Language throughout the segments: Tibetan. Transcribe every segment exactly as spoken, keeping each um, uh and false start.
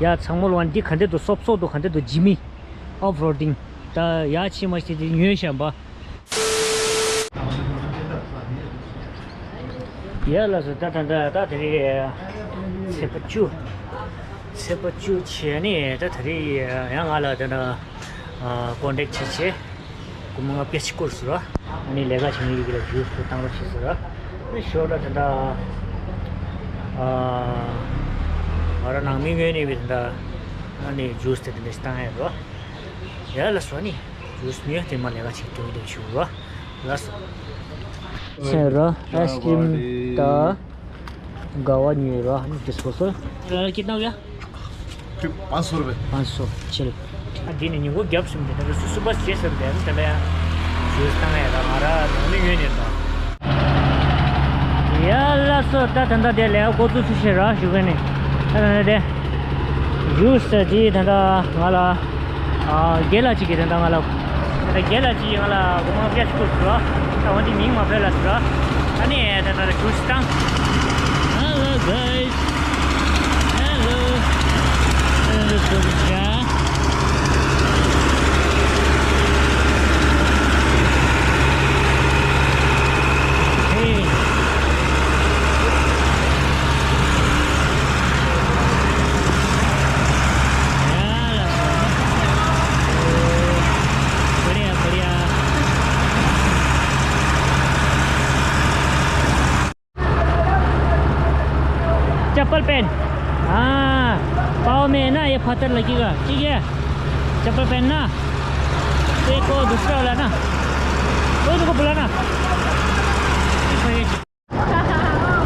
ཡ་ཚང་མ་ལོ་འདི་ག་འདྲ་འདུག་སོབ་སོབ་འདུག་ག་འདྲ་འདུག་ཇི་མི་ཨོཕ་རོ་ཌིང་། ད་ཡ་ཕྱི་མ་ཞིག་དེ་ཉོས་ཤམ་པ། ཡ་ལགས་སོ། ད་ད་ད་ད་དེ་རིང་ཚེས་པ་བཅུ། ཚེས་པ་བཅུ་བྱས་ནས་ད་དེ་རིང་ཡང་ང་ལ་དེ་འདྲ་ཀོན་ཊེག་བྱེད་བྱས། སྒོར་མོ་ལྔ་བརྒྱ་ཅིག་བསྐུར་སོང་ར། ཨ་ནི་ལས་ཀ་བྱེད་མཁན་གྱི་ལ་ཇུས་སུ་བཏང་རོགས་བྱས་སོང་ར། ཨ་ནི་ཞོར་ལ་དེ་འདྲ་ཨ་ང་རང་ནང་མི་ངོས་ནས་བས་དེ་འདྲ་ཨ་ནི་ཇུས་དེ་དེ་འདྲ་ཞིག་བཏང་ཡ་རོ། ཡ་ལགས་སོ། ཨ་ནི་ཇུས་ཉོས་དེ་མ་ལས་ཀ་བྱེད་དུས་དེ་ཞུ་རོ། ལགས་སོ། ཟེར་རོ། ཨའི་སི་ཀི་རིམ་དང་། དགའ་བ་ཉོས་ར། ཨ་ནི་ཌིས་པོ་ཟལ། ལ་ལ་ཀི་ཏ་ཧོ་གྱ། ཕི་པཱན་སོ་རུ་པེ། པཱན་སོ། ཆེ་ལ། ཨ་འདི་ནི་ཉིན་གུང་བརྒྱབ་སོང་། དེ་ནས་སུ་སུ་བ་བྱེད་ཟེར་དེ་ནི་དེ་ལ་ཡང་ཞུས་བཏང་ཡ་ད་ང་ར་ནང་མི་ངོས་ནས་དང་། ཡ་ལགས་སོ། ད་ད་ད་དེ་ལས་འགོ་བཙུགས་སུ་ཤེས་ར་ཞུ་ག་ནི། ད་ད་ད་དེ་ཇུས་དེ་ད་ད་ང་ལ། ཨ། རྒན་ལགས་གཅིག་གིས་དེ་འདྲ་ང་ལ། དེ་འདྲ་རྒན་ལགས་གཅིག་གིས་ང་ལ་སྒོར་མོ་བརྒྱ་ཞིག་བསྐུར་ཟེར་རོ། ད་འོ་འདི་མིང་མ་འབོད་ལ་ཟེར་རོ། ཨ་ནི་དེ་འདྲ་ཞུ་སྟངས། Hello guys. Hello. Hello, Georgia. Hey. बढ़िया, बढ़िया। चप्पल पहन। हाँ, पाँव में है ना ये पत्थर लगेगा, ठीक है? चप्पल पहनना। एक और दूसरा वाला ना, वो देखो बुलाना।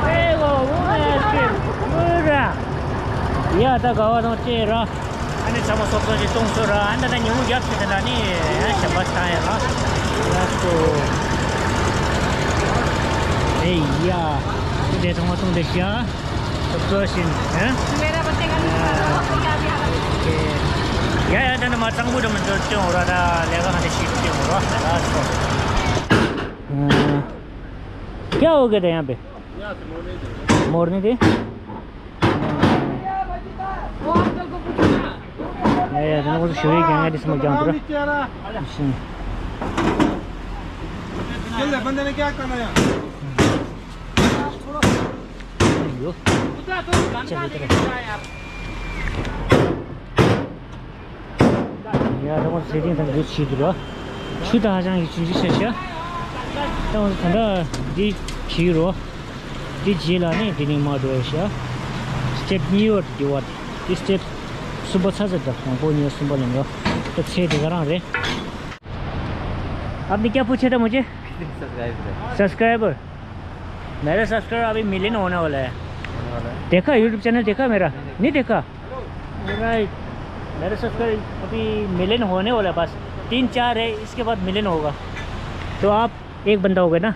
ए, वो, वो है इसके, पूरा। या, ད་དགའ་བ་དང་བཅས་ར། ཨ་ནི་ཚང་མ་སོབ་སོབ་ཅིག་གཏོང་སོང་ར། ཨ་ནི་ད་ཉིན་མོ་རྒྱབ་ཚེ་དེ་འདྲ་ནི་ཞབས་པ་བཏང་ཡ་ར། Let's go. ཨེ་ཡ། དེ་ཚང་མ་གཏོང་བསྡད་ཤག་སོབ་སོབ་བཞིན། ཨ། मेरा बच्चे का नहीं पता, क्या भी हालत है। ཡ་ཡ། ད་ནི་མ་གཙང་པོ་དུ་མི་འདུག་སྟོན་འོ་ར། ད་ལས་ཀ་ག་འདྲ་ཞིག་སྟོན་འོ་ར། Let's go. क्या हो गया था यहाँ पे? मोरनी थी। या, या, तेरे को तो शुरू ही क्या है, इसमें क्या अंतर है? चल, बंदे ने क्या करना है? यो। चल, इधर। ཡ་ད་ང་ཚོ་ཟས་སྦྱིན་ཐང་འདི་བྱེད་ཀྱི་ར། ཆུ་ད་ཧ་ཅང་གི་ཆུང་ཆུང་ཆེ་ཤག་ད་ང་ཚོ་ད་ལྟ་འདི་བྱེད་ཀྱི་རོ། འདི་རྗེས་ལ་ནི་འདི་ནས་མར་འགྲོ་ཡ་ཤག་སི་ཊེབ་གཉིས་ཡོད་འདི་བར། འདི་སི་ཊེབ་གསུམ་པ་ཚར་ཚར། ད་དང་པོ་གཉིས་གསུམ་པ་ལེན་རོ། ད་ཚེ་འདི་ག་རང་རེད། आपने क्या पूछा था मुझे? सब्सक्राइबर। मेरा सब्सक्राइबर अभी मिलियन होने वाला है। होने वाला है। देखा YouTube चैनल देखा मेरा? नहीं देखा। राइट। मेरा सब्सक्राइबर अभी मिलियन होने वाला है, बस तीन चार है, इसके बाद मिलियन होगा। तो आप एक बंदा हो गया ना,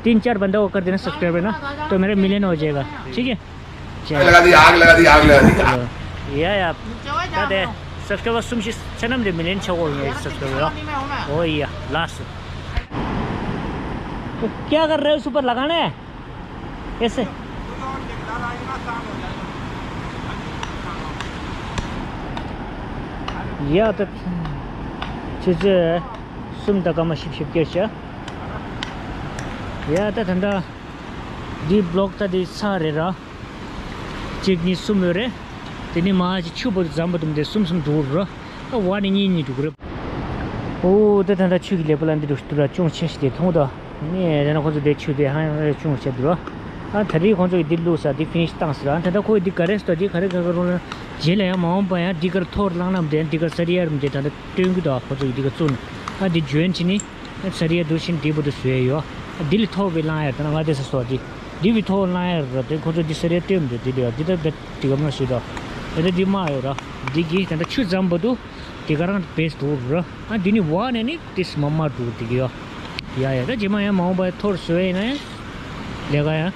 तीन चार बंदा को कर देना सब्सक्राइबर ना, तो मेरा मिलियन हो जाएगा। ठीक है। आग लगा दी, आग लगा दी, आग लगा दी। या या। ད་དེ་སབ་སི་ཀྲའི་བར་གསུམ་བཞི་ཚེ་ནམ་དེ་མི་ལེན་ཆོག་གོ། ངའི་སབ་སི་ཀྲའི་བར། ओ या लास्ट। तो क्या कर रहे हो, सुपर लगाने हैं? ऐसे। या ད་ཆུ་ཚོད་གསུམ་དང་སྐར་མ་བཞི་བཅུ་ཞེ་བརྒྱད་ཤག་ཡ་ད་ད་ད་འདི་བི་ལོག་ད་འདི་ཚར་རེད་ར། གཅིག་གཉིས་གསུམ་ཡོད་རེད། དེ་ནས་མ་ཅིག་ཆུ་བོ་འཛམ་བུ་དུམ་དེ་གསུམ་གསུམ་འགྲོ་ར། ཨ་བ་ནི་གཉིས་གཉིས་འགྲོ་གི་རེད། ཨོ་ད་ད་ད་ཆུ་གི་ལེ་པོ་ལ་འདི་འགྲོ་ཤི་འདུག་ར། ཅུང་ཆེ་ཤི་དེ་མཐོང་ད། ནས་རེ་ན་ཁོ་ཚོ་དེ་ཆུ་དེ་ཧང་ཧང་རེ་ཅུང་ཆེ་འདུག་ར། ཨ་ད་རེས་ཁོ་ཚོ་གི་འདི་བླུགས་ས་འདི་ཕི་ནི་ཤི་བཏང་ས་ར། ཨ་ད་ད་ཁོ་འདི་ག་རེ་སྟོ་འདི་ག་རེ་ག་ག་རུང་ལ་རྗེས་ལ་ཡང་མ་འོངས་པ་ཡང་འདི་གར་ཐོར་བླངས་ན་མ་དེ་འདི་གར་ས་རི་ཡར་མ་དེ་ད་ད་སྟོན་གི་འདུག་ཨ་ཁོ་ཚོ་གི་འདི་གར་བཙུགས་ནས་ཨ་འདི་ཇོ་ཡན་ཕྱིན་ནི། ཨ་ས་རི་ཡར་འདུག་ཕྱིན་འདི་བུ་དུ་བཟོས་ཡོད། ཨ་འདི་ལས་ཐོར་བའི་བླངས་ཡར་ད་ན་ང་དེ་ས་སོ་འདི་འདི་བི་ཐོར་བླངས་ཡར་ར། དེ་ཁོ་ཚོ་འདི་ས་རི་ཡར་སྟོན་མ་དེ་འདི་འདི་ཡོད་འདི་ད་ད་འདི་ག་མ་བཟོས་ད། ཨ་ད་འདི་མ་ཡོད་ར། འདི་གི་ད་ད་ཆུ་འཛམ་བུ་དུ། དེ་ག་རང་བེས་འགྲོ་ར། ཨ་འདི་ནི་བ་ནས་ནི་ཏིས་མ་མ་འགྲོ་དེ་གི་ཡ། ཡ་ཡ་ད་རྗེས་མ་ཡང་མ་འོངས་པ་ཐོར་བཟོས་ཡིན་ན་ཡང་། ལས་ཀ་ཡང་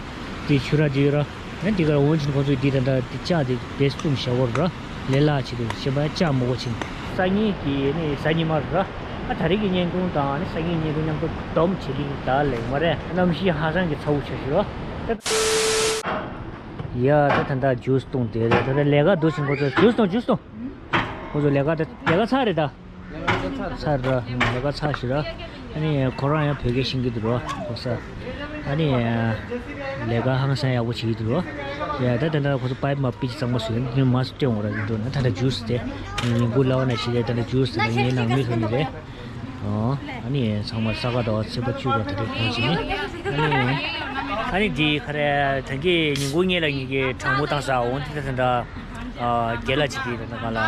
དེ་ཆུ་ར་དེ་ཡོད་ར། ཡང་དེ་ག་ར་འོན་ཅིན་ཁོ་ཚོས་དེ་ད་ད་དེ་ལྕགས་དེ་བེས་བཙུམ་བཞག་གོ་ར། ལས་སླ་ཆེད་དུ་ཞེས་པ་ཡང་ལྕགས་མོ་གོ་ཆིན། སང་ཉིན་གི་ནི་གཟའ་ཉི་མ་ར། ཨ་ད་རེས་ཀྱི་བརྙན་ཐུང་དང་ནི་སང་ཉིན་བརྙན་ཐུང་མཉམ་དུ་སྡོམ་བྱེད་ཀྱི་ད་ལེགས་མ་རེད། གནམ་གཤིས་ཧ་ཅང་གི་ཚ་བོ་ཆགས་ཤིག་ར། ཡ་ད་ད་ད་ཇུས་བཏུང་དེ་རེད། ད་ད་ལས་ཀ་འདུག་ཕྱིན་ཁོ་ཚོ་ཇུས་བཏུང་ཇུས་བཏུང་། ཁོ་ཚོ་ལས་ཀ་ད་ལས་ཀ་ཚར་རེད་ད། ཚར་ར་ལས་ཀ་ཚར་ཞིག་ར། ཨ་ནི་ཁོ་རང་ཡང་བོད་སྐད་ཤེས་ཀྱི་འདུག་ར་ཁོ་ས། ཨ་ནི་ལས་ཀ་ཧང་སང་ཡག་པོ་བྱེད་ཀྱི་འདུག་ར། ཡ་ད་ད་ད་ཁོ་ཚོ་པའིབ་མ་པི་ཅི་གཙང་མ་བཟོས་ནས་མ་སྟོན་འོང་ར་འགྲོ་ན་ད་ད་ཇུས་དེ་ཉིན་གུང་ལ་བ་ན་ཞིག་རེད། ད་ད་ཇུས་དེ་ད་ངའི་ནང་མི་ཚོ་ནི་རེད། ཨོ། ཨ་ནི་ཚང་མ་ས་ག་ཟླ་བ་ཚེས་པ་བཅུ་བ་དེ་རིང་གོང་ཞིག་ནི། ཨ་ནི། ཨ་ནི་འདི་ག་རེ་ད་གི་ཉིན་གུང་ངེད་ལ་ངེད་ཀྱི་གྲང་མོ་བཏང་ས་འོང་དེ་ད་ད་འདྲ། རྒན་ལགས་ཅིག་གིས་ད་ད་ག་ལ།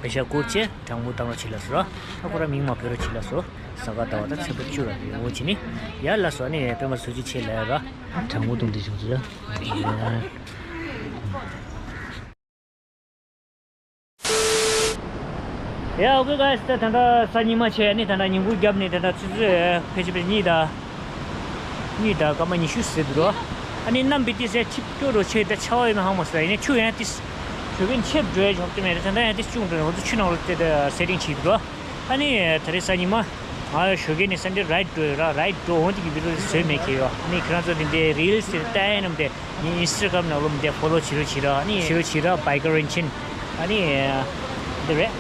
པེ་ཤ་བསྐུར་བྱས་གྲང་མོ་བཏང་རོགས་བྱེད་ལ་སོ། ཨ་ཁོ་ར་མིང་མ་འབོད་རོགས་བྱེད་ལ་སོ། ས་ག་ཟླ་བ་ད་ཚེས་པ་བཅུ་ར་འོང་བྱེད་ནི། ཡ་ལ་སོ་ཨ་ནི་པད་མ་སུ་ཅི་བྱེད་ལ་ཡ་ར། གྲང་མོ་བཏང་དེ་བྱུང་ཚུལ་ལ། ཡ་ཨོ་ཀེ་གཱས། ད་ད་ལྟ་གཟའ་ཉི་མ་བྱས་ནི་ད་ལྟ་ཉིན་གུང་བརྒྱབ་ནི་ད་ལྟ་ཆུ་ཚོད་ཕལ་ཆེར་ཕལ་གཉིས་དང་། གཉིས་དང་སྐར་མ་ཉི་ཤུ་ཟེར་འདུག་རོ། ཨ་ནི་གནམ་བི་ཏི་སེ་ཆིབས་སྐྱོ་རོ་ཆེ་ད་ཆར་པ་ཡོད་མེད་ཧང་མ་སོ། ཡིན་ནི་ཆུ་ཡང་ཏིས་ཞོགས་ཀས་ཆེབ་འགྲོ་ཡ་ཞོགས་ཏེ་མེད་རེད། ད་ལྟ་ཡང་ཏིས་ཅུང་འགྲོ་ཡ་ང་ཚོ་ཆུ་ནང་ལ་དེ་ད་སེ་ཊིང་བྱེད་འདུག་རོ། ཨ་ནི་ད་རེས་གཟའ་ཉི་མ། ང་ཞོགས་ཀས་ནས་སན་ཌེ་རའིཌ་འགྲོ་ཡོད་ར། རའིཌ་འགྲོ་འོང་དེ་གི་བི་ཌི་ཡོ་བཟོས་མེད་ཀྱི་ཡོད། ཨ་ནི་ཁྱེད་རང་ཚོ་དེ་འདྲའི་རིལ་སི་དེ་ལྟ་ཡ་ནམ་དེ་ངའི་ཨིན་སི་ཊ་གྷ་རམ་ནང་ལོགས་དེ་ཕོ་ལོ་བྱེད་རོགས་བྱེད་ར། ཨ་ནི་བྱེད་རོགས་བྱེད་ར་བྷའི་ཀར་རིན་ཆེན། ཨ་ནི་འདི་རེད།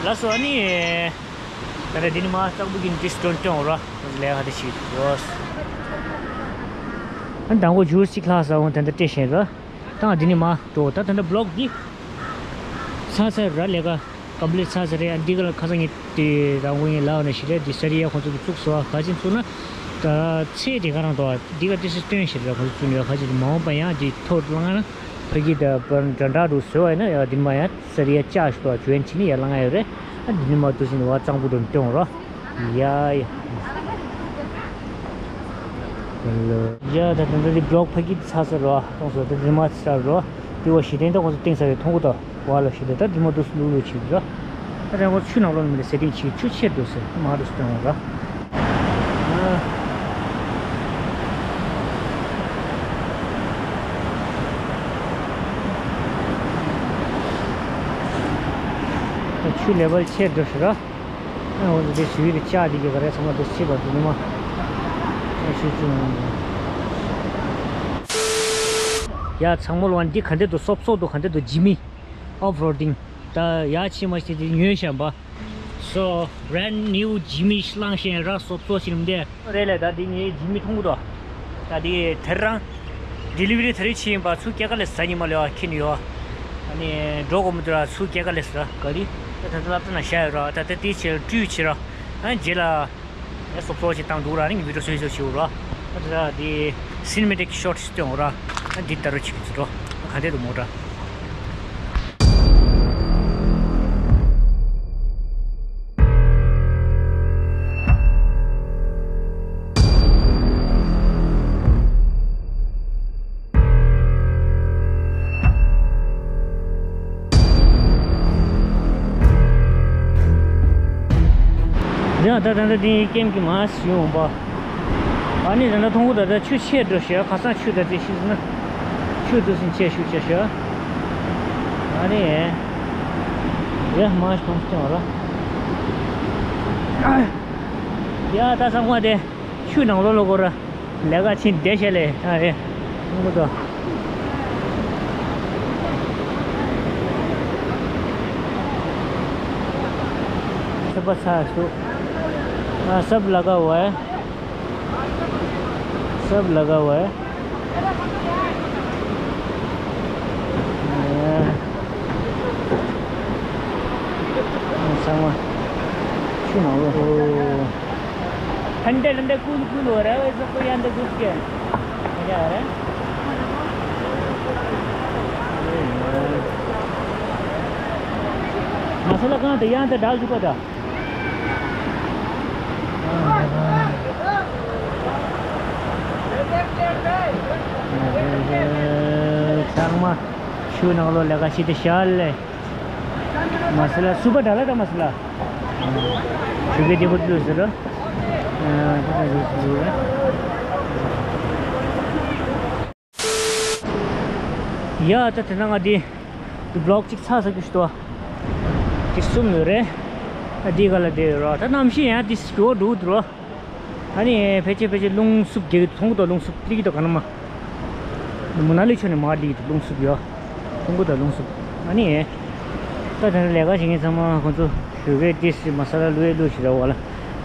ལགས་སོ། ཨ་ནི་ད་ལྟ་འདི་ནི་མ་གཙང་པོ་གི་འདི་སྟོན་སྟོན་འོང་ར། ལས་ཧ་དེ་བྱེད་ཡོད། ཨ་ནི་དང་པོ་ཇུས་གཅིག་ལྷག་ས་འོང་དེ་འདྲ་སྤྲད་བཞིན་ར། ད་འདི་ནི་མ་འགྲོ་ད་ད་ལྟ་བི་ལོག་འདི་ཚར་ཚར་ར་ལས་ཀ། ཀམ་པི་ལིཊ་ཚར་ཚར་རེད། ཨ་འདི་ག་ལ་ཁ་སང་ངས་དེ་རང་དབང་ཡིན་ལབ་ནས་ཞིག་རེད། འདི་ས་རི་ཡ་ཁོང་ཚོ་གིས་བཙུགས་སོང་། ག་ཅིག་བཙུགས་ན་ད་ཚེས་དེ་ག་རང་དོ་འདི་ག་ཏི་སི་སྟོན་ཞིག་རེད། ཁོང་ཚོ་བཙུགས་ནས་ཡོད། ག་ཅིག་མ་འོངས་པ་ཡང་འདི་ཐོག་ལ་ང་ཕ་གི་ད་པར་འདྲ་འདྲ་རུ་བཟོས་པ་ཡིན་ན་ཡང་འདི་མ་ཡང་ས་རི་ཡ་བཅག་ཞུ་དོ་ཇོ་ཨེན་བྱེད་ནི་ཡ་ལ་ང་ཡོད་རེད། ཨ་འདི་ནི་མ་འདུག་ཟིན་བ་གཙང་པོ་འགྲོ་སྟོན་རོགས། ཡ་ཡ། ཡ་ད་ད་ད་འདི་བི་ལོག་ཕ་གི་ཚར་ཚར་རོ། གཏོང་སོ་ད་འདི་མ་ཚར་རོ། འདི་བ་ཞི་བདེ་ད་ཁོང་ཚོ་སྟེང་ས་རེ་མཐོང་གི་ད་བ་ལ་ཞི་བདེ་ད་འདི་མ་འདུག་ལུག་ལུག་བྱེད་རོ། ད་རང་ཁོ་ཆུ་ནང་ལོགས་ནས་མི་ལ་སེ་ཊིང་བྱེད་ཆུ་ཆེར་འདུག་ཟེར་མ་འདུག་སྟོན་རོ། ཆུ་ལེ་བལ་ཆེར་འགྲོ་ཞིག་ར། ཨ་འོ་དེ་ཞུ་ཡི་རེད། ལྕགས་དེ་གི་ག་རེ་ཚང་མ་དེ་ཕྱིས་པ་དེ་ནི་མ། ཨ་ཞུ་ཅི་མ་ཡ་ཚང་མ་ལོ་འདི་ག་འདྲ་འདུག་སོབ་སོབ་འདུག་ག་འདྲ་འདུག་ཇི་མི་ཨོཕ་རོ་ཌིང་ད་ཡ་ཕྱི་མ་ཞིག་དེ་ཉོས་བཞག་པ། སོ་བྷ་རན་ནིའུ་ཇི་མི་ཤི་ལང་ཤན་ར་སོབ་སོབ་ཞིག་ནི་འདི། རེད་ལས་ད་འདི་ངའི་ཇི་མི་མཐོང་གི་འདུག་ད་འདི་དེ་རང་ཌེ་ལི་ཝ་རི་ད་རེས་ཕྱིན་ཡིན་པ་ཚུར་སྐྱེལ་ག་ལས་གཟའ་ཉི་མ་ལས་ཁྱེར་ནས་ཡོད། ཨ་ནི་འགྲོ་དགོས་མི་འདུག་ར་ཚུར་སྐྱེལ་ག་ལས་ཟེར་ག་རེ་ད་ད་ལྟ་སློབ་གྲྭ་ནང་བཞག་ཡོད་ར། ད་ད་དེ་ཕྱིར་སྤྲུལ་ཕྱིར་ར། ཨ་རྗེས་ལ་ཡ་སོབ་སོབ་ཞིག་བཏང་འདུག་ར། ཨ་ནི་ངས་བི་ཌི་ཡོ་བཟོས་བཟོས་བྱེད་འོ་ར། ད་ད་འདི་སི་ནི་མེ་ཊིག་ཤོ་ཊི་སྟོན་འོ་ར། ཨ་འདི་ལྟ་རུ་བྱེད་ཀྱི་འདུག་ར། ག་འདྲ་འདུག་མོ་ཊ། འདི་ཡང་ད་ད་ད་འདི་ཀེམ་གྱི་མ་ཞིག་འོང་པ། ཨ་ནི་ད་ད་མཐོང་གོ་ད་ད་ཆུ་ཆེ་འགྲོ་ཞེས་ཁ་སང་ཆུ་ད་ཅི་ཤི་ཟིན་ན་ཆུ་འདུག་ཟིན་ཆེ་ཤུ་ཆེ་ཤོ། ཨ་ནི་ཡ་མ་ཞིག་མཐོང་སྐྱོང་ར། ཡ་ད་ས་ཁོ་དེ། ཆུ་ནང་ལོགས་ལ་སྐོར་ར། ལས་ཀ་ཕྱིན་བསྡད་ཤག་ལས་ཨ་རེ། ངུ་དོ། सब अच्छा है। सब लगा हुआ है। सब लगा हुआ है। ཚང་མ་ཆུ་ནང་ལོགས། ठंडे ठंडे कूल कूल हो रहा है वैसे कोई अंदर घुस के। मजा आ रहा है। मसाला कहाँ था? यहाँ तो डाल चुका था। ཚང་མ་ཆུ་ནང་ལོགས་ལས་ཀ་བྱེད་དེ་ཤར་ལས། མ་སི་ལ་སུ་པ་ད་ལ་ད་མ་སི་ལ། ཞུ་གེ་དེ་བུ་ཏུ་ཟེར་རོ། ཡ་ད་དེ་ན་ང་དེ་བི་ལོག་གཅིག་ཚར་ས་གི་ཞུ་དོ། དེ་གསུམ་ཡོད་རེད། ཨ་དེ་ག་ལ་དེ་ཡོད་རོ། ད་གནམ་གཤིས་ཡང་དེ་སྐྱོ་བོ་འགྲོ་འདུག་རོ། ཨ་ནི་ཕལ་ཆེར་ཕལ་ཆེར་རླུང་འཚུབ་རྒྱག་གི་མཐོང་གི་འདུག་རླུང་འཚུབ་སླེབས་ཀྱི་འདུག་ག་ན་མ། མུ་ན་ལི་ཕྱོགས་ནས་མར་སླེབས་འདུག་རླུང་འཚུབ་ཡོད། ཀྲུང་གོ་དང་རླུང་འཚུབ། ཨ་ནི། ད་དེ་ནས་ལས་ཀ་བྱེད་མཁན་ཚང་མ་ཁོང་ཚོ་ཞོགས་ཀས་ཏོག་ཙམ་མ་ས་ལ་བླུག་ཡས་བླུགས་བྱས་ར་བ་ལ།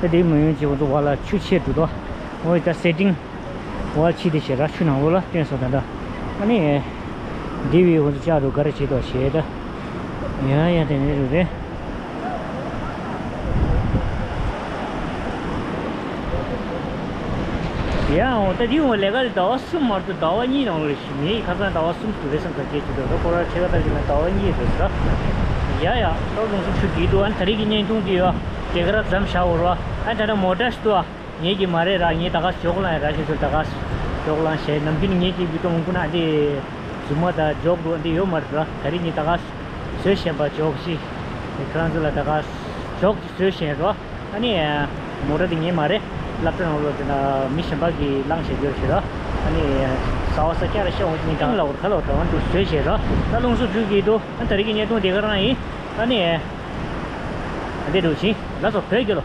ད་དེ་མ་ཡོང་ཅིག་ཁོང་ཚོ་བ་ལ་ཆུ་ཆད་འདུག་དོ། འོ་ད་སེ་ཊིང་བ་ཕྱིས་ཏེ་བྱས་ར་ཆུ་ནང་ལོགས་ལ་བཏོན་སོང་ད་ད། ཨ་ནི། འདི་བས་ཁོང་ཚོ་ལྕགས་རུ་ག་རེ་བྱེད་དོ་བྱས་ད། ཡ་ཡ་དེ་འདྲ་རེད། ཡ་འོ་ད་དེ་འོ་ལས་ཀ་དེ་ཟླ་བ་གསུམ་མ་གཏོགས་ཟླ་བ་གཉིས་ནང་ལ་ཞིག་ངའི་ཁ་སང་ཟླ་བ་གསུམ་དུ་རེད་བསམ་ས་སྐད་ཅིག་འདུག་ད་ཁོ་ར་ཕྱེད་ཀ་ལྟར་གྱི་ན་ཟླ་བ་གཉིས་རེད་ཟེར། ཡ་ཡ་ད་རླུང་འཚུབ་ཆུ་རྒྱུག་འདུག་ཨ་ནི་ད་རེས་ཀྱི་བརྙན་ཐུང་དེ་ཡོད་དེ་ག་ར་མཚམས་བཞག་འོ་ར། ཨ་ནི་ད་ལྟ་མོ་ཊ་ཞིག་འདུག་ཨ། ངེད་ཀྱི་མ་རེད་ར། ངས་ད་ག་ཇོག་ལང་ཡ་ར་ཞེས་ཟེར། ད་ག་ཇོག་ལང་ཞེས་ནམ་རྒྱུན་ངེད་ཀྱི་བི་ཏོ་མང་པོ་ན་འདི་རྫུན་མ་དང་ཇོག་འགྲོ་འདི་ཡོད་མ་རེད་ར། ད་རེས་ངས་ད་ག་བཟོས་བཞིན་པ་ཇོག་ཞིག་ཁྱེད་རང་ཚོ་ལ་ད་ག་ཇོག་ཅིག་བཟོས་བཞིན་རོ། ཨ་ནི་མོ་ཊ་འདི་ངའི་མ་རེད། སློབ་གྲྭ་ནང་ལོགས་དེ་ན་མི་གཞན་པ་གིས་བླངས་བྱས་ཡོད་ཞེས་རོ། ཨ་ནི་ཟ་བ་ཟ་རྒྱག་ར་ཤ་འོང་ཉིན་གང་ལ་འོར་ཁ་ལོ་གྲ་བ་འདུག་བཟོས་བཞིན་རོ། ད་རླུང་འཚུབ་འཇུག་གི་འདུག་ཨ་ད་རེས་ཀྱི་བརྙན་ཐུང་འདི་ག་རང་ཡིན། ཨ་ནི་འདི་འགྲོ་ཕྱིན་ལ་སོ་བོད་རྒྱལ་ལོ།